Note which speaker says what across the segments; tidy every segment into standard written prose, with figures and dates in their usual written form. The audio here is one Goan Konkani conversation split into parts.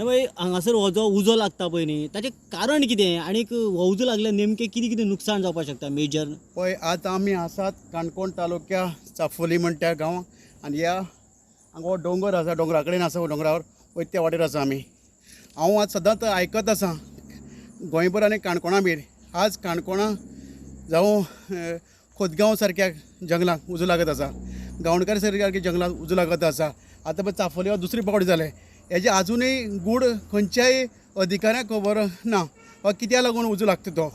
Speaker 1: भाई, हांगासर हो जो उजो लागता पळय न्ही, ताचें कारण कितें आनीक हो उजो लागल्यार नेमकें कितें कितें नुकसान जावपाक शकता मेजर?
Speaker 2: पळय, आज आमी आसात काणकोण तालुक्या चापोली म्हणटा गांव आनी ह्या हांगा हो दोंगर आसा, दोंगरा कडेन आसा, दोंगरावर वयता त्या वाटेर आसा आमी. हांव आज सदांच आयकत आसा गोंयभर आनी काणकोणा बीन, आज काणकोणा जावं खोतगांव सारक्या जंगलाक उजो लागत आसा, गांवणकार सारक्या जंगलाक उजो लागत आसा. आतां पळय चापोली दुसरी पावट जालें. हेजें आजुनूय गूढ खंयच्याय अधिकाऱ्यांक खबर ना वा कित्याक लागून उजो लागता तो.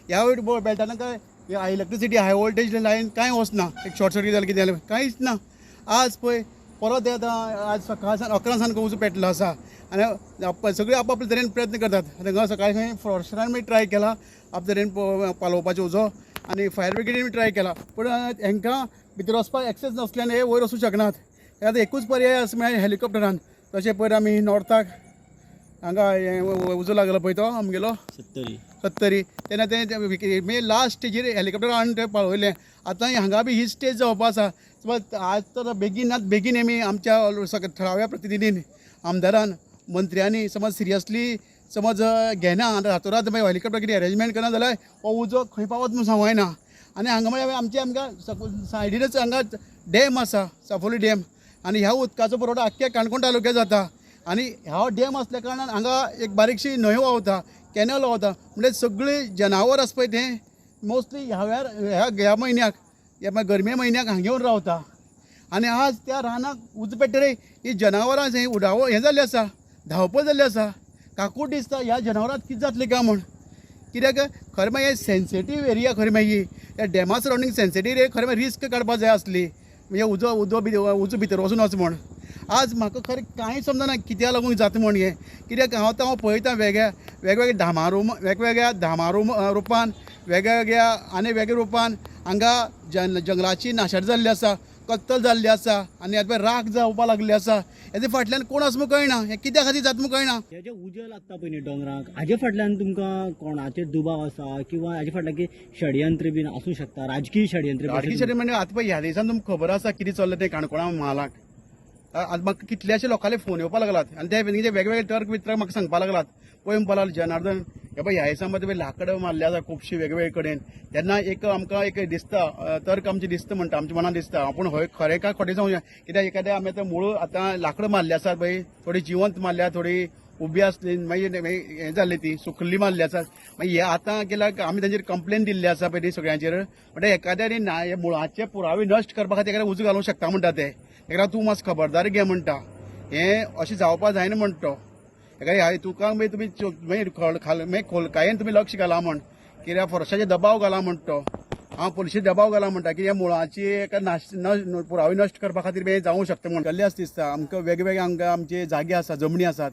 Speaker 2: ह्या बेल्टान काय इलेक्ट्रिसिटी हाय वोल्टेज लायन कांय वचना, एक शॉर्ट सर्कीट जालें कितें जालें कांयच ना. आज पळय परत आतां आज सकाळ सान 11 सान उजो पेटलो आसा आनी सगळे आपआपले तरेन प्रयत्न करतात. हांगा सकाळी खंय फॉरेस्टरान बी ट्राय केला आपले तरेन पालोवपाचो उजो आनी फायर ब्रिगेडीन बी ट्राय केला, पूण हांकां भितर वचपाक एक्सेस नासल्यान हे वयर वचूंक शकनात. आतां एकूच पर्याय आसा म्हळ्यार हेलिकॉप्टरान. तशें पयर आमी नॉर्थाक हांगा उजो लागलो पळय तो आमगेलो सत्तरी, तेन्ना ते लास्ट स्टेजीर हेलिकॉप्टर हाडून ते पावयलें. आतां हांगा बी ही स्टेज जावपा आसा. समज आज तर बेगीनात बेगीन आमी आमच्या थळाव्या प्रतिनिधीन, आमदारान, मंत्र्यांनी समज सिरियसली समज घेना आनी रातोरात मागीर हेलिकॉप्टर कितें अरेंजमेंट करना जाल्यार हो उजो खंय पावत म्हूण सांगूं येना. आनी हांगा म्हळ्यार आमचे आमकां सायडीनच हांगा डॅम आसा, चापोली डॅम, आनी ह्या उदकाचो पुरवठो आख्ख्या काणकोण तालुक्याक जाता. आनी ह्या डॅम आसल्या कारणान हांगा एक बारीकशी न्हंय व्हांवता, कॅनल व्हांवता, म्हणजे सगळीं जनावर आसा पळय तें मोस्टली ह्या वेळार ह्या म्हयन्याक ह्या गरमे म्हयन्याक हांगा येवन रावता. आनी आज त्या रानाक उजो पेट्टरी ही जनावरां हें उडावो हें जाल्लें आसा, धांवपळ जाल्ली आसा. काकूट दिसता ह्या जनावरांक कितें जातलें काय म्हूण. कित्याक खरें म्हळ्यार सेन्सिटीव एरिया, खरें म्हळ्यार ही त्या डॅमा सरावंडींग सेन्सिटीव एरिया, खरें म्हळ्यार रिस्क काडपाक जाय आसली, म्हणजे उजो उजो उजो भितर वचून वच म्हूण. आज म्हाका खरें कांय समजना कित्याक लागून जाता म्हूण हें. कित्याक हांव आतां हांव पळयता वेगवेगळ्या धामा वेगवेगळ्या धामा रुपान, वेगवेगळ्या आनी वेगळ्या रुपान हांगा जंगलाची नाशाडी जाल्ली आसा, कत्तल जाल्ली आसा आनी आतां राख जावपाक लागली आसा. हेजे फाटल्यान कोण आसा म्हूण कळना, हें कित्या खातीर जाता म्हूण कळना.
Speaker 1: हे जे उजो लागता पळय न्ही दोंगराक, हाजे फाटल्यान तुमकां कोणाचेर दुबाव आसा किंवा हाजे फाटल्यान कितें षडयंत्र बीन आसूं शकता, राजकीय षडयंत्र?
Speaker 2: राजकीय षडयंत्र म्हणजे आतां पळय ह्या दिसान तुमकां खबर आसा कितें चल्लां तें काणकोणा म्हालाक. आतां म्हाका कितल्याशे लोकांले फोन येवपाक लागलात आनी ते वेगवेगळे तर्क वितर्क म्हाका सांगपाक लागलात. पळय म्हणपाक लागलो जनार्दन, हे पळय ह्या दिसा मदीं लाकडां मारली आसा खुबशीं वेगवेगळे कडेन, तेन्ना एक आमकां एक दिसता तर्क आमचें दिसता म्हणटा, आमच्या मनान दिसता, पूण हय खरें काय खोटें सांगूया. कित्याक एखाद्या आमी आतां मूळ आतां लाकडां मारली आसात पळय, थोडी जिवंत मारल्या, थोडी उबी आसली, मागीर हें जाल्ली ती सुकल्ली मारली आसात. मागीर हे आतां केल्यार आमी तांचेर कंप्लेन दिल्ली आसा पळय ती सगळ्यांचेर, म्हणटा एखाद्या ना हे मुळाचे पुरावे नश्ट करपा खातीर एखाद्या उजो घालूंक शकता म्हणटा ते. एखाद्या तूं मातसो खबरदारी घे म्हणटा, हें अशें जावपा जायना म्हणटा तो. एखाद्या तुका मागीर तुमी मागीर मागीर खोलकायेन तुमी लक्ष घाला म्हण, कित्याक फॉरेस्टाचेर दबाव घाला म्हणटा तो, हांव पुलिशेर दबाव घाला म्हणटा की ह्या मुळाची एका पुरावे नश्ट करपा खातीर हें जावूंक शकता म्हण. गेल्लें आसा दिसता आमकां वेगवेगळे हांगा आमचे जागे आसा, जमनी आसात.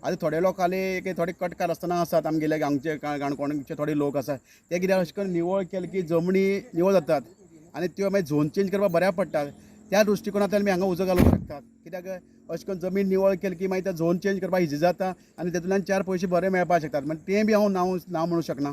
Speaker 2: आतां थोडे लोकांले एक थोडे कट कारस्थानां आसात आमगेले हांगचे काणकोणचे थोडे लोक आसात ते कित्याक अशें करून निवळ केले की जमनी निवळ जातात आनी त्यो मागीर झोन चेंज करपाक बऱ्याक पडटा. त्या दृश्टिकोनांतल्यान आमी हांगा उजो घालूंक शकतात. कित्याक अशें करून जमीन निवळ केली की मागीर त्या झोन चेंज करपाक इजी जाता आनी तेतूंतल्यान 4 पयशे बरे मेळपाक शकतात. म्हणजे तें बी हांव नांव म्हणूंक शकना.